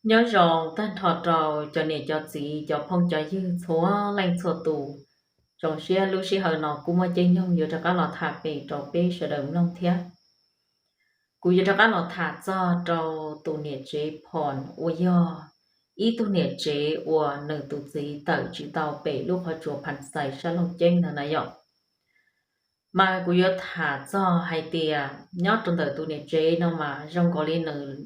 Nyob zoo tag nrho rau cov niam cov txiv, cov phooj cov ywg txhua leej txhua tus. Zoo siab lub sij hawm no kuj muaj caij nyoog yuav rov qab los tham pem rau peb sawv daws mloog thiab. Kuv yuav rov qab los tham txog rau tus niam tsev Phom uas yog ib tug niam tsev uas nws tus txiv tawm tsis tau pem lub qhov tsua Phas Xais sab Looj Ceeb no na yom. Mas kuv yuav tham txog hais tias nyob rau ntawm tus niam tsev no mas zoo nkaus li nws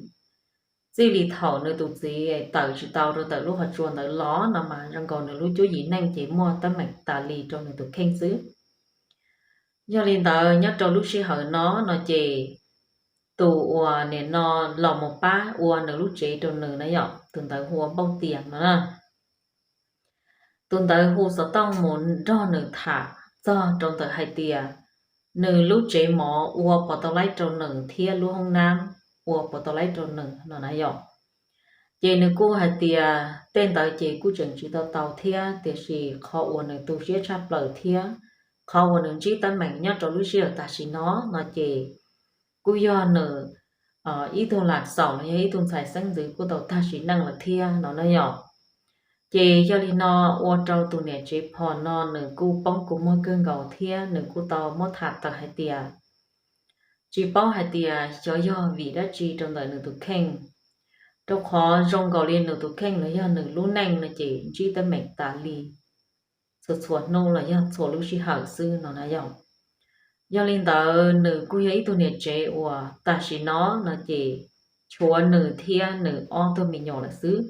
txij li thaum nws tus txiv tawm tsis tau rau ntawm lub qhov tsua ntawd los no mas zoo nkaus nws lub cuab yim neej ces muaj teeb meem tas li rau nws tus kheej xwb. Yog li ntawd nyob rau lub sij hawm no no ces tus uas nim no los mus pab ua nws lub tsev rau nws na yom, tus ntawd hu ua Npauj Tias no na. Tus ntawd hu xov tooj mus nrog nws tham txog rau ntawm hais tias nws lub tsev mov ua puas tau laib rau nws thiab lub hoob nab ua puas tau laib rau nws no na yom. Ces nws kuj hais tias tej ntawd ces kuj tseem tsis tau tau thiab, tiam sis qhov uas nws tu siab tshaj plaws thiab qhov uas nws ntsib teeb meem nyob rau lub sij hawm tam sim no no ces kuj yog nws ib tug lam xaum los yog ib tug ntxhais xeeb ntxwv kuj tau tag sim neej lawm thiab no na yom. Ces yog li no ua rau tus niam tsev Phom no nws kuj poob kua muag kawg nkaus thiab nws kuj tau muab tham tawm hais tias tsis paub hais tias xyov yog vim dab tsi rau ntawm nws tus kheej, rau qhov zoo nkaus li nws tus kheej los yog nws lub neej no ces ntsib teeb meem tas li txhua txhua hnub los yog txhua lub sij hawm xwb no na yom. Yog li ntawd nws kuj yog ib tug niam tsev uas tam sim no no ces tshuav nws thiab nws ob tug me nyuam lawm xwb.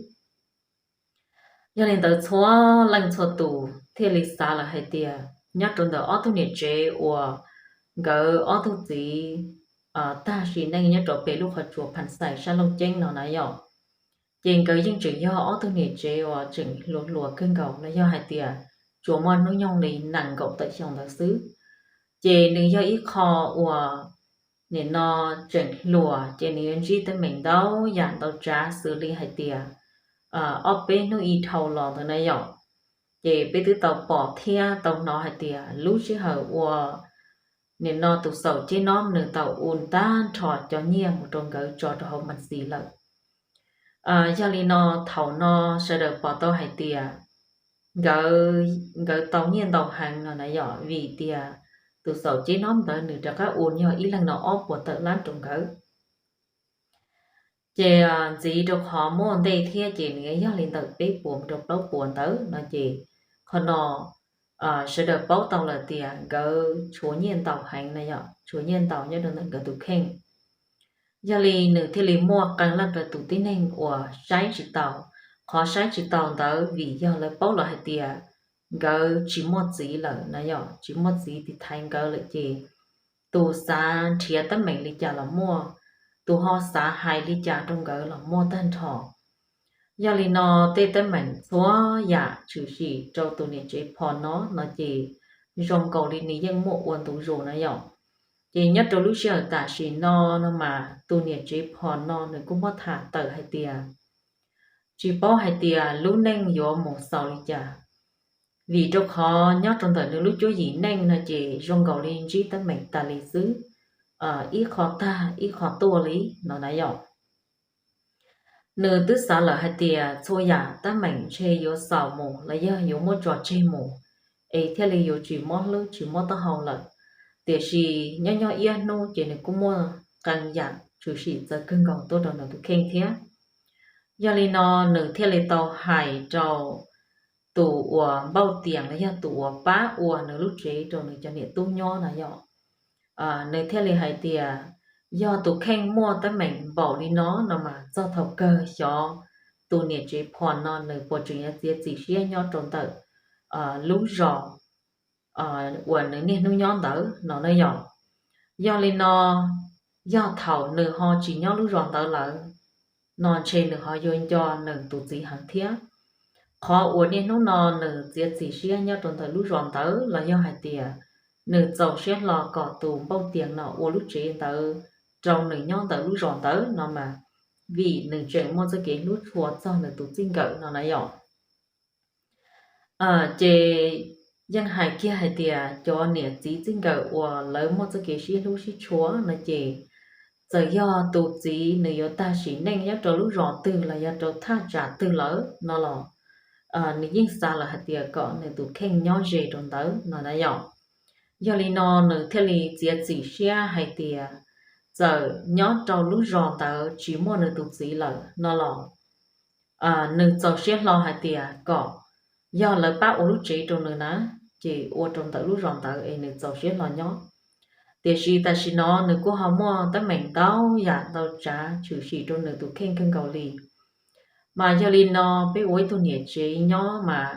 Yog li ntawd txhua leej txhua tus thiaj li xav lawm hais tias nyob rau ntawm ob tug niam tsev uas nkawd ob tug txiv tag sim neej nyob rau pem lub qhov tsua Phas Xais sab Looj Ceeb no na yom, ces nkawd yeej tseem yog ob tug niam tsev uas tseem hluas hluas kawg nkaus los yog hais tias tsuas muaj hnub nyoog li nees nkaum tawm xyoo ntawd xwb. Ces nws yog ib qho uas nim no tseem hluas ces nws yuav ntsib teeb meem ntau yam ntau tsav xws li hais tias ob peb hnub ib dhau los ntawd na yom. Ces peb twb tau pom thiab tau hnov hais tias lub sij hawm uas nim no tus xaum Ceb Nob nws tau u tag nrho cov nyiaj mus rau nkawd tso rau hauv mas xis lawm. Yog li no thaum no sawv daws pom tau hais tias nkawd, nkawd tau nyiaj ntau heev no na yom, vim tias tus xaum Ceb Nob ntawd nws rov qab u yog ib leeg no ob puas tawm lab rau nkawd. Ces ntxiv rau qhov muaj ntej thiab ces nws yog li ntawm peb puas mus rau plaub puas ntawd no ces qhov no sawv daws paub tau lawm tias nkawd tshuav nyiaj ntau heev na yom, tshuav nyiaj ntau nyob rau ntawm nkawd tus kheej. Yog li nws thiaj li muaj qee leej rau tus tib neeg uas saib tsis taus. Qhov saib tsis taus ntawd vim yog lawv paub lawm hais tias nkawd tsis muaj txiv lawm na yom, tsis muaj txiv tiv thaiv nkawd lawm ces tus xav nrhiav teeb meem li cas los muaj, tus ho xav hais li cas rau nkawd los muaj tag nrho. Yog li no tej teeb meem txhua yam tshwm sim rau tus niam tsev Phom no no ces zoo nkaus li nws yeej muaj ua ntu zus na yom. Ces nyob rau lub sij hawm tam sim no no mas tus niam tsev Phom no nws kuj muab tham tawm hais tias tsis paub hais tias lub neej yuav mus xaus li cas, vim rau qhov nyob rau ntawm nws lub cuab yim neej no ces zoo nkaus li ntsib teeb meem tas li xwb, ib qho tag ib qho tuaj li no na yom. Nws twb xav lawm hais tias txhua yam teeb meem ntshe yuav xaus mus los yog yuav muab tso tseg mus, es thiaj li yuav tsis mob hlwb tsis mob taub hau lawm. Tiam sis nyob nyob ib hnub ces nws kuj muaj qee yam tshwm sim txawv kawg nkaus tuaj rau nws tus kheej thiab. Yog li no nws thiaj li tau hais rau tus uas Npauj Tias los yog tus uas pab ua nws lub tsev rau nws cov niam tub nyob na yom. Nws thiaj li hais tias yog tus kheej muaj teeb meem npaum li no no mas txog thaum kawg xyov tus niam tsev Phom no nws puas tseem yuav txiav txim siab nyob rau ntawm lub zos uas nws niaj hnub nyob ntawd no na yom. Yog li no, yog thaum nws ho tsis nyob lub zos ntawd lawm no ntshe nws ho yuav nco nws tus txiv heev thiab. Qhov uas niaj hnub no nws txiav txim siab nyob rau ntawm lub zos ntawd los yog hais tias nws txaus siab hlo kom tus Npauj Tias no ua lub tsev ntawd rau nws nyob ntawm lub zos ntawd no mas vim nws tseem muaj txoj kev hlub tshua txog nws tus txij nkawm no na yom. Ces yeej hais kiag hais tias cov niam txiv txij nkawm uas lawv muaj txoj kev sib hlub sib tshua no ces txawm yog tus txiv nws yuav tag sim neej nyob rau lub zos twg los yog rau thaj tsam twg lawm no los nws yeej xav lawm hais tias kom nws tus kheej nyob ze rau ntawd no na yom. Yog li no nws thiaj li txiav txim siab hais tias txawm nyob rau lub zos ntawd tsis muaj nws tus txiv lawm no los nws txaus siab hlo hais tias kom yog lawv pab ua lub tsev rau nws na, ces ua rau ntawm lub zos ntawd es nws txaus siab hlo nyob. Tiam sis tam sim no nws kuj ho muaj teeb meem ntau yam ntau tsav tshwm sim rau nws tus kheej kawg nkaus li. Mas yog li no peb ua ib tug niam tsev nyob mas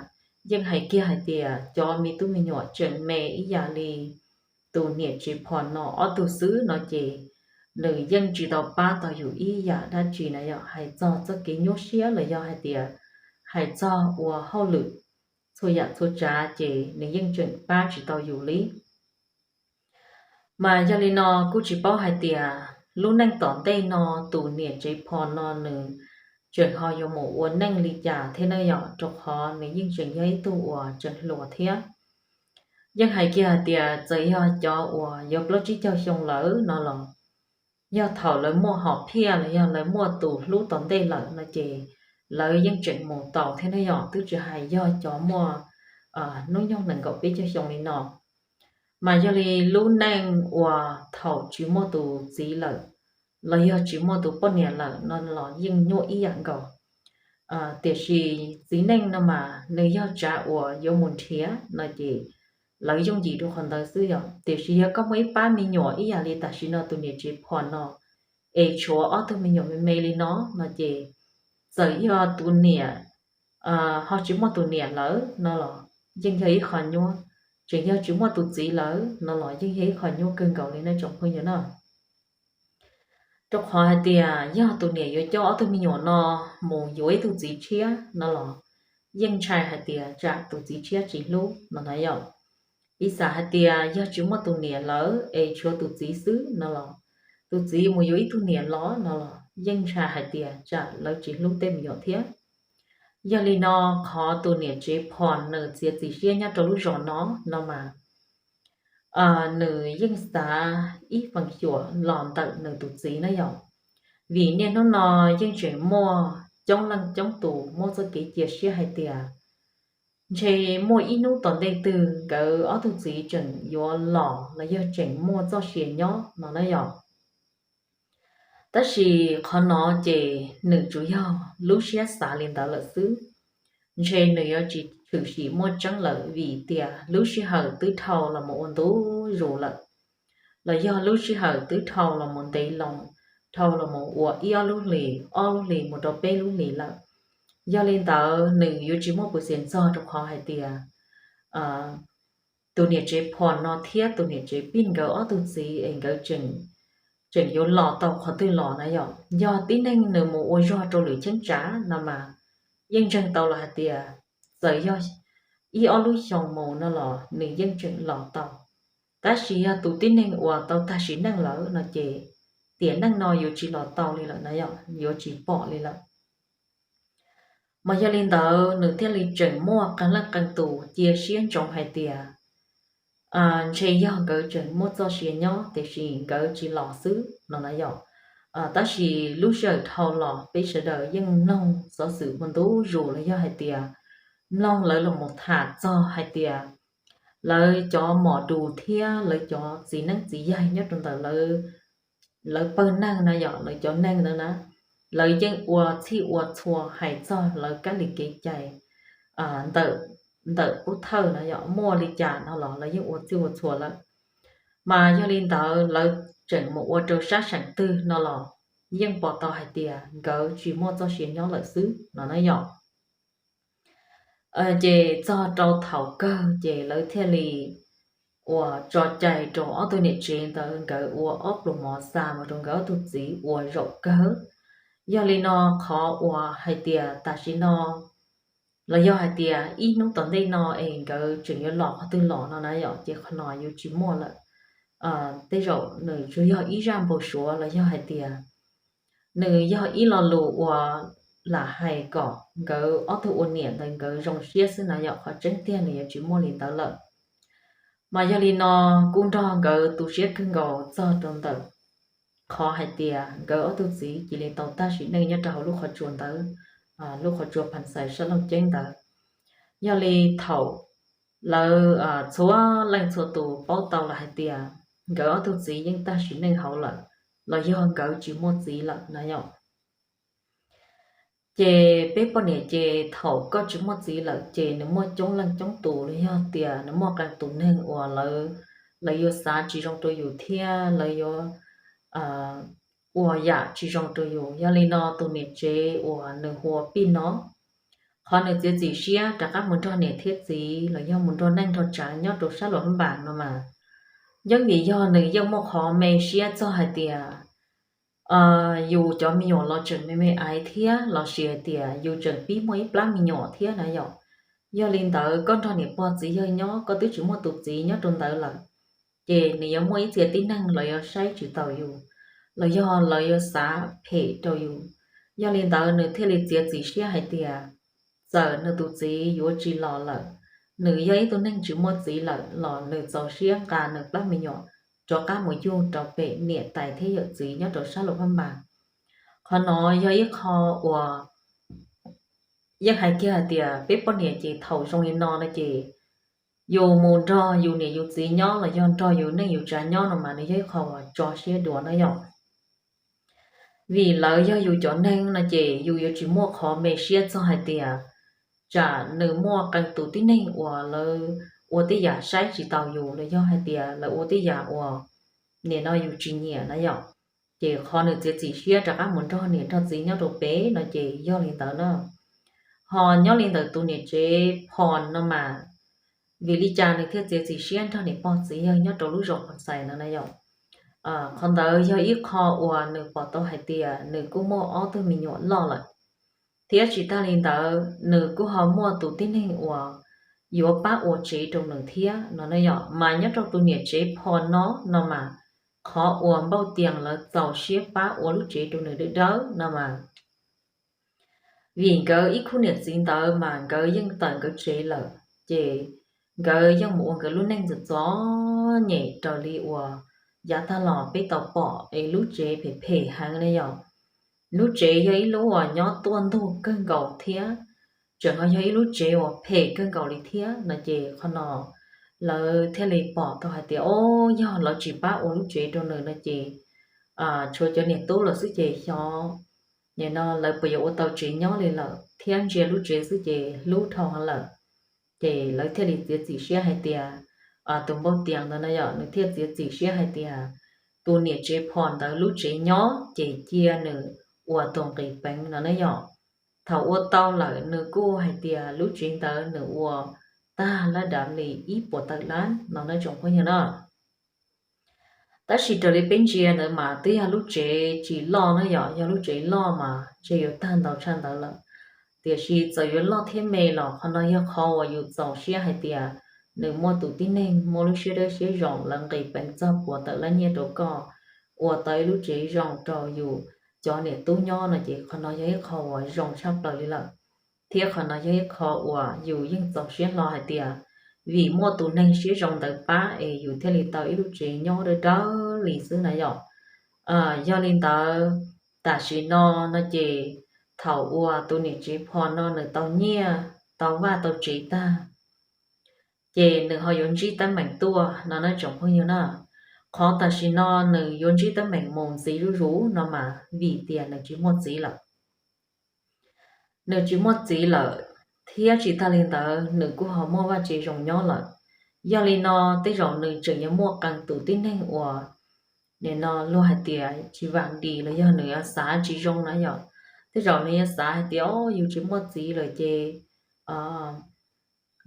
yeej hais kiag hais tias cov me tub me nyuam tseem me ib yam li tus niam tsev phom no ob tug xwb no ces nws yeej tsis tau pab tau yus ib yam dab tsi na yom. Hais txog txoj kev nyuaj siab los yog hais tias hais txog ua hauj lwm txhua yam txhua tsav ces nws yeej tseem pab tsis tau yus li. Mas yog li no kuj tsis paub hais tias lub neej tom ntej no tus niam tsev phom no nws tseem ho yuav mus ua neej li cas thiab na yom, rau qhov nws yeej tseem yog ib tug uas tseem hluas thiab. Yeej hais kiag hais tias txawm yog cov uas yuav plaub tsib caug xyoo lawm no los yog thaum lawv muaj hom phiaj los yog lawv muaj tus hlub tom ntej lawm no ces lawv yeej tseem mus tau thiab na yom, twb tsis hais yog cov muaj hnub nyoog nees nkaum peb caug xyoo li no. Mas yog li lub neej uas thaum tsis muaj tus txiv lawm los yog tsis muaj tus poj niam lawm no los yeej nyuaj ib yam nkaus. Tiam sis txiv neej no mas nws yog tsav uas yuav mus nrhiav no ces lawv yooj yim rau qhov ntawd xwb yom. Tiam sis yog koj muaj ib pab me nyuam ib yam li tam sim no tus niam tsev phom no es tshuav ob tug me nyuam me me li no no ces txawm yog tus niam ho tsis muaj tus niam lawm no los yeej yog ib qho nyuaj, tseem yog tsis muaj tus txiv lawm no los yeej yog ib qho nyuaj kawg nkaus li na tsoom phooj ywg na. Rau qhov hais tias yog tus niam yuav coj ob tug me nyuam no mus yuav ib tug txiv tshiab no los yeej ntshai hais tias tsam tus txiv tshiab tsis hlub no na yom. Piv xam hais tias yog tsis muaj tus niam lawm es tshuav tus txiv xwb no los tus txiv mus yuav ib tug niam los no los yeej ntshai hais tias tsam lawv tsis hlub tej me nyuam thiab. Yog li no qhov tus niam tsev phom nws txiav txim siab nyob rau lub zos no no mas nws yeej xav ib feem xyuam los ntawm nws tus txiv na yom. Vim niaj hnub no yeej tseem muaj coob leej coob tus muaj txoj kev cia siab hais tias ntshe muaj ib hnub tom ntej twg nkawd ob tug txiv tseem yuav los los yog tseem muaj txoj sia nyob no na yom. Tab sis qhov no ces nws tsuas yog lub siab xav li ntawd lawm xwb. Ntshe nws yuav tsis tshwm sim muaj tseeb lawm vim tias lub sij hawm twb dhau los mus ua ntu zus lawm, los yog lub sij hawm twb dhau los mus ntev loo, dhau los mus ua ib ob lub hlis, ob lub hlis mus rau peb lub hlis lawm. Yog li ntawd nws yuav tsis muaj peev xwm txog rau qhov hais tias tus niam tsev phom no thiab tus niam tsev pij nkawd ob tug txiv es nkawd tseem yuav los tau qhov twg los na yom. Yog tib neeg nws mus ua zog rau lwm cheeb tsam no mas yeej ntseeg tau los hais tias txawm yog ib ob lub xyoo mus no los nws yeej tseem los tau. Tab sis yog tus tib neeg uas tau tag sim neej lawm no ces tiam neej no yuav tsis los tau li lawm na yom, yuav tsis pom li lawm. Mas yog li ntawd nws thiaj li tseem muaj qee leej qee tus cia siab ntsoov hais tias ntshe yog nkawd tseem muaj txoj sia nyob tiam sis nkawd tsis los xwb no na yom. Tab sis lub sij hawm dhau los peb sawv daws yeej mloog xov xwm ua ntu zus los yog hais tias mloog lawv los mus tham txog hais tias lawv cov mom dus thiab lawv cov txiv neeb txiv yaig nyob rau ntawm lawv pawg neeg na yom, lawv cov neeg ntawd na, lawv yeej ua txhij ua txhua hais txog lawv kab li kev cai ntawm pub thawj na yom, muaj li cas no los lawv yeej ua txhij ua txhua lawm. Mas yog li ntawd lawv tseem mus ua rau sab seem twg no los yeej pom tau hais tias nkawd tsis muaj txoj sia nyob lawm xwb no na yom. Ces txog rau thaum kawg ces lawv thiaj li uas tso cai rau ob tug niam tsev ntawd nkawd ua ob pluas mov xa mus rau nkawd ob tug txiv ua zaum kawg. Yog li no qhov uas hais tias tam sim no los yog hais tias ib hnub tom ntej no es nkawd tseem yuav los qhov twg los no na yom, ces qhov no yuav tsis muaj lawm. Tej zaum nws tsuas yog ib zaj npau suav los yog hais tias nws yog ib lo lus uas lam hais kom nkawd ob tug ua niam ntawd nkawd zoo siab xwb na yom, qhov tseeb tiag nws yuav tsis muaj li ntawd lawm. Mas yog li no kuj nrog nkawd tu siab kawg nkaus txog rau ntawm qhov hais tias nkawd ob tug txiv cia li tau tag sim neej nyob rau hauv lub qhov tsua ntawd, lub qhov tsua Phas Xais sab laug ceeb ntawd. Yog li thaum lawv txhua leej txhua tus paub tau lawm hais tias nkawd ob tug txiv yeej tag sim neej hauv lawm, los yog nkawd tsis muaj txiv lawm na yom. Ces peb poj niam ces thaum koj tsis muaj txiv lawm ces nws muaj coob leej coob tus los yog tias nws muaj qee tus neeg uas lawv, lawv yuav xav tsis zoo rau yus thiab lawv yuav ua yam tsis zoo rau yus. Yog li no tus niam tsev uas nws hu ua Pij no, qhov nws txiav txim siab rov qab mus nrog niam thiab txiv los yog mus nrog neej nrog tsav nyob rau sab Luam Phab Npas no mas, yeej vim yog nws yeej muaj qhov me siab txog hais tias yus cov me nyuam los tseem me me aiv thiab lossis hais tias yus tseem pib muaj ib plab me nyuam thiab na yom. Yog li ntawd koj nrog niam pog txiv yawg nyob koj twb tsis muaj tus txiv nyob rau ntawd lawm, ces nws yuav muaj ib txhia tib neeg los yuav saib tsis taus yus, los yog lawv yuav xav phem rau yus. Yog li ntawd nws thiaj li txiav txim siab hais tias txawm nws tus txiv yuav tsis los lawm, nws yog ib tug neeg tsis muaj txiv lawm los nws txaus siab nqa nws plab me nyuam rov qab mus yug rau pem niam tais thiab yawm txiv nyob rau sab Luam Phab Npas. Qhov no yog ib qho uas yeej hais kiag hais tias peb poj niam ces thaum zoo li no no ces yus mus nrog yus niam yus txiv nyob los yog nrog yus neej yus tsav nyob no mas nws yog ib qho uas tso siab dua na yom. Vim lawv yog yus cov neeg no ces yus yuav tsis muaj qhov me siab txog hais tias tsam nws muaj qee tus tib neeg uas lawv ua tej yam saib tsis taus yus los yog hais tias lawv ua tej yam uas nim no yus tsis nyiam na yom. Ces qhov nws txiav txim siab rov qab mus nrog niam nrog txiv nyob rau pem no ces yog li ntawd na. Ho nyob li ntawm tus niam tsev Phos no mas, vim li cas nws thiaj txiav txim siab nrog niam pog txiv yawg nyob rau lub zos Phas Xais no na yom? Qhov ntawd yog ib qho uas nws pom tau hais tias nws kuj muaj ob tug me nyuam loj lawm, thiab tsis tag li ntawd nws kuj ho muaj tus tib neeg uas yuav pab ua tsev rau nws thiab no na yom. Mas nyob rau tus niam tsev Phos no no mas, qhov uas Npauj Tias lawv txaus siab pab ua lub tsev rau nws dawb dawb no mas vim nkawd ib khub niam txiv ntawd mas nkawd yeej tawm nkawd tsev lawm, ces nkawd yeej mus ua nkawd lub neej txom txom nyem raws li uas yav tag los peb tau pom es lub tsev phem phem heev na yom. Lub tsev yog ib lub uas nyob tuaj ntug kawg nkaus thiab tseem ho yog ib lub tsev uas phem kawg nkaus li thiab no ces qhov no lawv thiaj li pom tau hais tias o, yog lawv tsis pab ua lub tsev rau nws no ces tshuav cov niam tub lawm xwb ces xyov nim no lawv puas yuav ua tau tsev nyob li lawm thiab ntsia lub tsev xwb ces hlub dhau heev lawm. Ces lawv thiaj li txiav txim siab hais tias, tus Npauj Tias ntawd no yom, nws thiaj txiav txim siab hais tias tus niam tsev Phos ntawd lub tsev nyob ces cia nws ua tus nqis peev no na yom. Thaum ua tau lawm nws kuj hais tias lub tsev ntawd nws ua tag laj dav li ib puas tawm lab no na tsoom phooj ywg na. Tab sis raws li peb ntsia ntawd mas twb yog lub tsev tsis loj na yom, yog lub tsev loj mas ntshe yuav tag ntau tshaj ntawd lawm. Tiam sis txawm yuav loj thiab me los qhov no yog qhov uas yus txaus siab hais tias nws muaj tus tib neeg muaj lub siab dawb siab zoo lawv nqis peev txog puas tawm lab nyiaj rau koj, ua tau ib lub tsev zoo rau yus cov niam tub nyob no ces qhov no yog ib qho uas zoo tshaj plaws li lawm. Thiab qhov no yog ib qho uas yus yeej txaus siab hlo hais tias vim muaj tus neeg siab zoo ntawd pab es yus thiaj li tau ib lub tsev nyob dawb dawb li xwb na yom. Yog li ntawd, tam sim no no ces thaum uas tus niam tsev Phos no nws tau nyiaj tau vaj tau tsev tag, ces nws ho yuav ntsib teeb meem tuaj no na tsoom phooj ywg na. Qhov tam sim no nws yuav ntsib teeb meem mus ntxiv zuj zus no mas vim tias nws tsis muaj txiv lawm. Nws tsis muaj txiv lawm, thiab tsis tag li ntawd nws kuj ho muaj vaj tsev zoo nyob lawm. Yog li no tej zaum nws tseem yuav muaj qee tus tib neeg uas nim no luag hais tias tsis vam dis los yog nws yuav xav tsis zoo na yom. Tej zaum nws yuav xav hais tias o, yus tsis muaj txiv lawm ces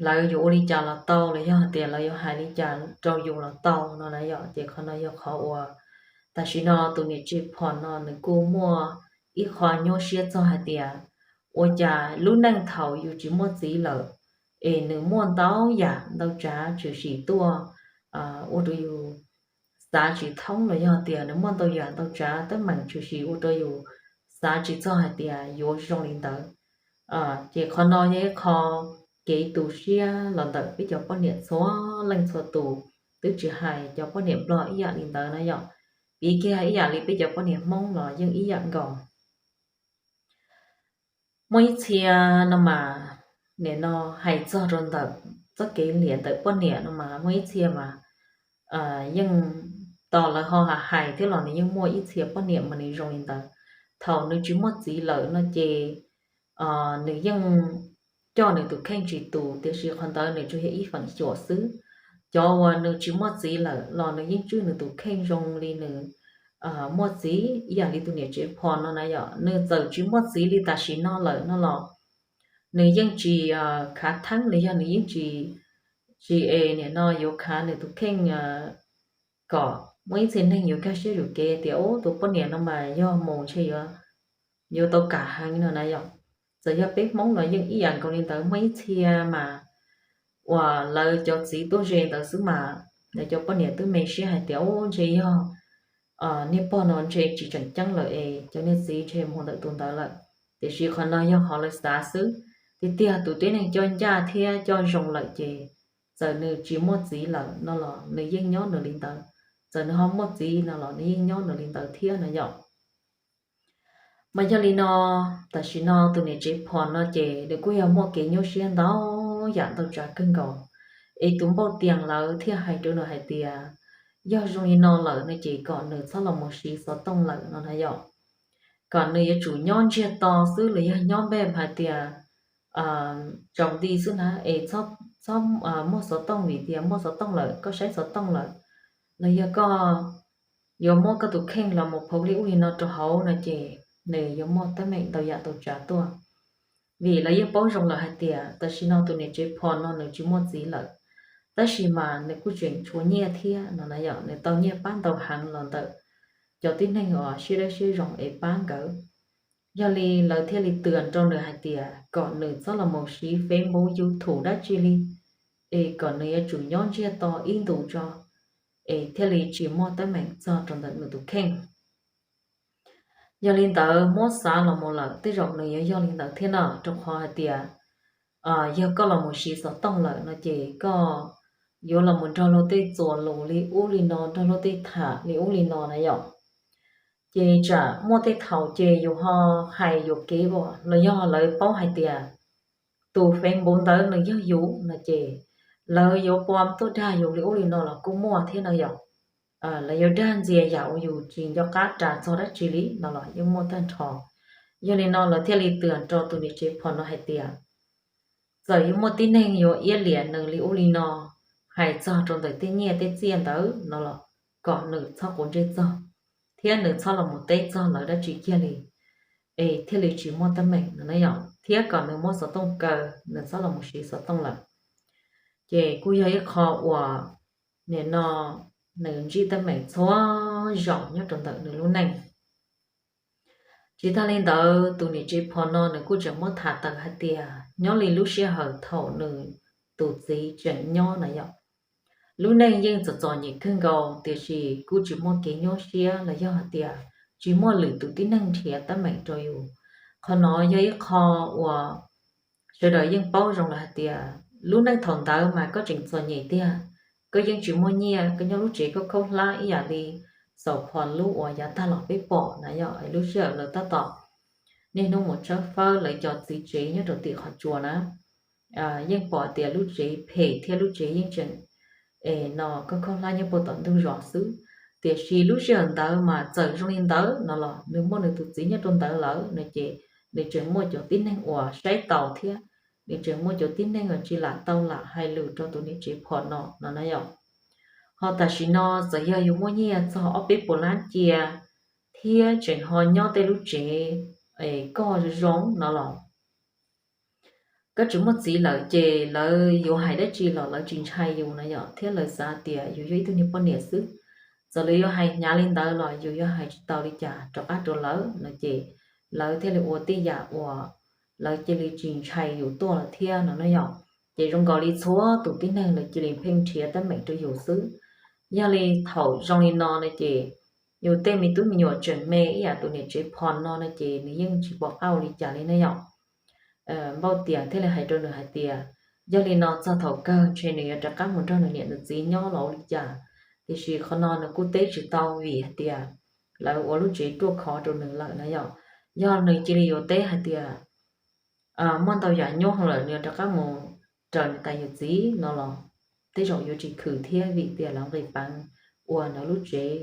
lawv yuav ua li cas los tau los yog hais tias lawv yuav hais li cas rau yus los tau no na yom. Ces qhov no yog qhov uas tam sim no tus niam tsev Phos no nws kuj muaj ib qho nyuaj siab txog hais tias ua cas lub neej thaum yus tsis muaj txiv lawm es nws muaj ntau yam ntau tsav tshwm sim tuaj ua rau yus xav tsis thoob los yog tias nws muaj ntau yam ntau tsav teeb meem tshwm sim ua rau yus xav tsis txog hais tias yuav zoo li ntawd. Ces qhov no yog ib qho kev tu siab los ntawm peb cov poj niam txhua leej txhua tus, twb tsis hais cov poj niam Nplog ib yam li ntawd na yom. Piv kiag ib yam li peb cov poj niam Hmoob los yeej ib yam nkaus. Muaj ib txhia no mas, nim no hais txog rau ntawm txoj kev liam ntawm poj niam no mas muaj ib txhia mas yeej, tos lawv ho hais thiab los nws yeej muaj ib txhia poj niam mas nws zoo li ntawd. Thaum nws tsis muaj txiv lawm no ces nws yeej coj nws tus kheej tsis tus, tiam sis qhov ntawd nws tsuas yog ib feem xyuam xwb. Cov uas nws tsis muaj txiv lawm los nws yeej tswj nws tus kheej zoo li nws muaj txiv, ib yam li tus niam tsev phom no na yom. Nws txawm tsis muaj txiv li tam sim no lawm no los nws yeej tsis khav theeb los yog nws yeej tsis, tsis es nim no yuav khav nws tus kheej kom muaj ib txhia neeg yuav kaj siab yuam kev tias ub, tus poj niam no mas yog mus ntshe yuav tau kam heev no na yom. Txawm yog peb Hmoob los yeej ib yam nkaus li ntawd, muaj ib txhia mas uas lawv cov txiv tuaj ze ntawd xwb mas lawv cov poj niam twb me siab hais tias ub, ntshe yog niag pog no ntshe tsis tseem ceeb lawm es cov niag txiv ntshe mus ntawm tus ntawd lawm. Tiam sis qhov no yog qhov lawv xav xwb. Tiag tiag tus tib neeg coj ncaj thiab coj zoo lawm ces txawm nws tsis muaj txiv lawm no los nws yeej nyob nws li ntawd, txawm nws ho muaj txiv no los nws yeej nyob nws li ntawd thiab no yom. Mas yog li no, tam sim no tus niam tsev phom no ces nws kuj yog muaj kev nyuaj siab ntau yam ntau tsav kawg nkaus, es tus npauj tias lawv thiaj hais rau nws hais tias yog zoo li no lawm no ces kom nws txhob los mus siv xov tooj lawm no na yom. Kom nws yuav tsum nyob ntsiag to xwb los yog nyob npej hais tias tsaus nti xwb na, es txhob muaj xov tooj, vim tias muaj xov tooj lawm koj saib xov tooj lawm los yog koj yuav muab koj tus kheej los mus phau li ub li no rau hauv no ces nws yuav muaj teeb meem ntau yam ntau tsav tuaj. Vim lawv yeej paub zoo lawm hais tias tam sim no tus niam tsev phom no nws tsis muaj txiv lawm, tab sis mas nws kuj tseem tshuav nyiaj thiab no na yom. Nws tau nyiaj pab ntau heev los ntawm cov tib neeg uas siab dawb siab zoo es pab nkawd. Yog li lawv thiaj li twam rau nws hais tias kom nws txhob los mus siv Facebook, YouTube dab tsi li, es kom nws yuav tsum nyob ntsiag to ib ntus tso, es thiaj li tsis muaj teeb meem txog rau ntawm nws tus kheej. Yog li ntawd muab xav los mus lawm tej zaum nws yuav yog li ntawd thiab no, rau qhov hais tias yog koj los mus siv xov tooj lawm no ces koj yuav los mus nrog luag tej txuas lus li ub li no, nrog luag tej tham li ub li no na yom. Ces tsam muaj tej thaum ces yus ho hais yuam kev los yog lawv paub hais tias tus Facebook ntawd nws yog yus no ces lawv yuav pua tuaj dag yus li ub li no los kuj muaj thiab no yom. Lawv yuav dag ntxias yam uas yus tsis nco qab ras txog dab tsi li no los yeej muaj tag nrho. Yog li no lawv thiaj li twam rau tus niam tsev phom no hais tias txawm yuav muaj tib neeg yuav iab liam nws li ub li no, hais txog rau ntawm tej nyiaj tej txiaj ntawd no los kom nws txhob quav ntsej txog, thiab nws txhob los mus teb txog lawv dab tsi kiag li, es thiaj li tsis muaj teeb meem no na yom. Thiab kom nws muab xov tooj kaw, nws txhob los mus siv xov tooj lawm. Ces kuj yog ib qho uas nim no nws ntsib teeb meem txhua zaus nyob rau ntawm nws lub neej. Tsis tag li ntawd tus niam tsev phom no nws kuj tseem muab tham tawm hais tias nyob li lub sij hawm thaum nws tus txiv tseem nyob na yom, lub neej yeej txom txom nyem kawg nkaus tiam sis kuj tsis muaj kev nyuaj siab los yog hais tias tsis muaj lwm tus tib neeg nrhiav teeb meem rau yus. Qhov no yog ib qho uas sawv daws yeej paub zoo lawm hais tias lub neej thaum ntawd mas koj tseem txom nyem tiag, koj yeej tsis muaj nyiaj, koj nyob lub tsev khaub khaub hlab ib yam li xaus phom lub uas yav tag los peb pom na yom. Lub sij hawm lawv tab tom niaj hnub mus tshawb fawb lawv cov txiv tsev nyob rau tim qhov tsua na, yeej pom tias lub tsev phem thiab lub tsev yeej tseem es no khaub khaub hlab nyob puag tom ntug zos xwb. Tiam sis lub sij hawm ntawd mas txawm zoo li ntawd no los nws muaj nws tus txiv nyob rau ntawd lawm no ces nws tseem muaj cov tib neeg uas saib taus thiab nws tseem muaj cov tib neeg uas tsis lam tau lam hais lus rau tus niam tsev phom no no na yom. Ho tam sim no txawm yog yus muaj nyiaj txog ob peb puas lab cia thiab tseem ho nyob tej lub tsev es koj zoo zoo no los koj tsis muaj txiv lawm ces lawv yuav hais dab tsi los lawv tsis ntshai yus na yom, thiab lawv xav tias yus yog ib tug niag poj niam xwb. Txawm lawv yuav hais hnyav li ntawd los yus yuav hais tsis tau li cas rov qab rau lawv no ces lawv thiaj li ua tej yam uas lawv cia li tsis ntshai yus tuaj lawm thiab no na yom. Ces zoo nkaus li txhua tus tib neeg lawv cia li pheej nrhiav teeb meem rau yus xwb. Yog li thaum zoo li no no ces yus tej me tub me nyuam tseem me ib yam tus niam tsev phom no no ces nws yeej tsis pom qab ua li cas li na yom. Npauj tias thiaj li hais rau nws hais tias yog li no txog thaum kawg ntshe nws yuav rov qab mus nrog nws niam nws txiv nyob los ua li cas, Tiam sis qhov no nws kuj teb tsis tau vim hais tias lawv ua lub tsev ruaj khov rau nws lawm no yom. Yog nws cia li yuav teb hais tias muaj ntau yam nyuaj lawm nws yuav rov qab mus raws nws tais yawm txiv no los tej zaum yuav tsis khwm thiab vim tias lawv nqis peev ua nws lub tsev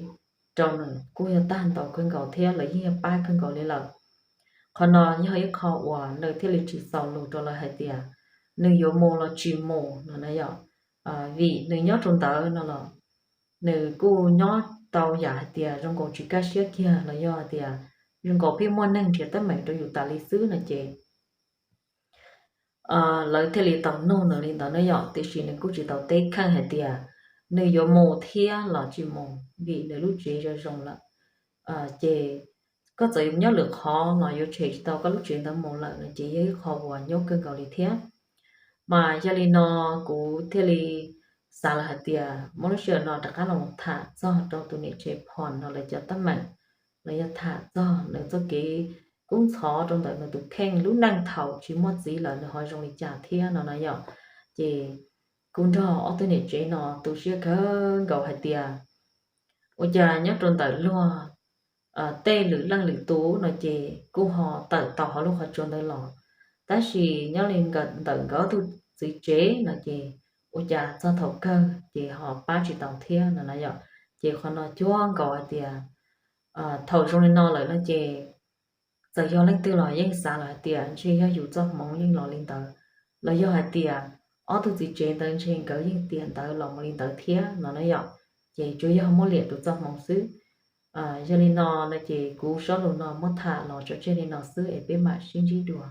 rau nws kuj yog tag ntau kawg nkaus thiab lawv yeej yog pab kawg nkaus li lawm. Qhov no yog ib qho uas nws thiaj li tsis txaus lus rau lawv hais tias nws yuav mus los tsis mus no na yom. Vim nws nyob rau ntawd no los nws kuj nyob tau yam hais tias zoo nkaus tsis kaj siab kiag los yog hais tias zoo nkaus pheej muaj neeg nrhiav teeb meem rau yus tas li xwb no ces lawv thiaj li tau nug nws li ntawd na yom. Tiam sis nws kuj tsis tau teb kheej hais tias nws yuav mus thiab los tsis mus vim nws lub tsev zoo zoo lawm. Ces koj txawm nyob lwm qhov los yuav tshem tsis tau koj lub tsev ntawd mus lawm no ces yog ib qho uas nyuaj kawg nkaus li thiab. Mas yog li no kuv thiaj li xav lawm hais tias muab lub sij hawm no rov qab los tham txog rau tus niam tsev phom no lawv cov teeb meem, los yog tham txog nws txoj kev kub ntxhov rau ntawm nws tus kheej lub neej thaum tsis muaj txiv lawm nws ho zoo li cas thiab no na yom. Ces kuv nrog ob tug niam tsev no tu siab kawg nkaus hais tias ua cas nyob rau ntawm luag tej lwm leej lwm tus no ces kuj ho tawm tau hauv lub qhov tsua ntawd los, tab sis nyob li ntawm nkawd ob tug txiv tsev no ces ua cas txog thaum kawg ces ho pab tsis tau thiab no na yom. Ces qhov no cuag nkaus hais tias thaum zoo li no lawm no ces txawm yog leej twg los yeej xav lawm hais tias ntshe yog yus txoj hmoov yeej los li ntawd, los yog hais tias ob tug txiv tsev ntawd ntshe nkawd yeej tiam ntawd los mus li ntawd thiab no na yom. Ces tsuas yog muab liam tus txoj hmoov xwb. Yog li no no ces kuv zaj lus no muab tham los tso tseg li no xwb es peb mam sib ntsib dua.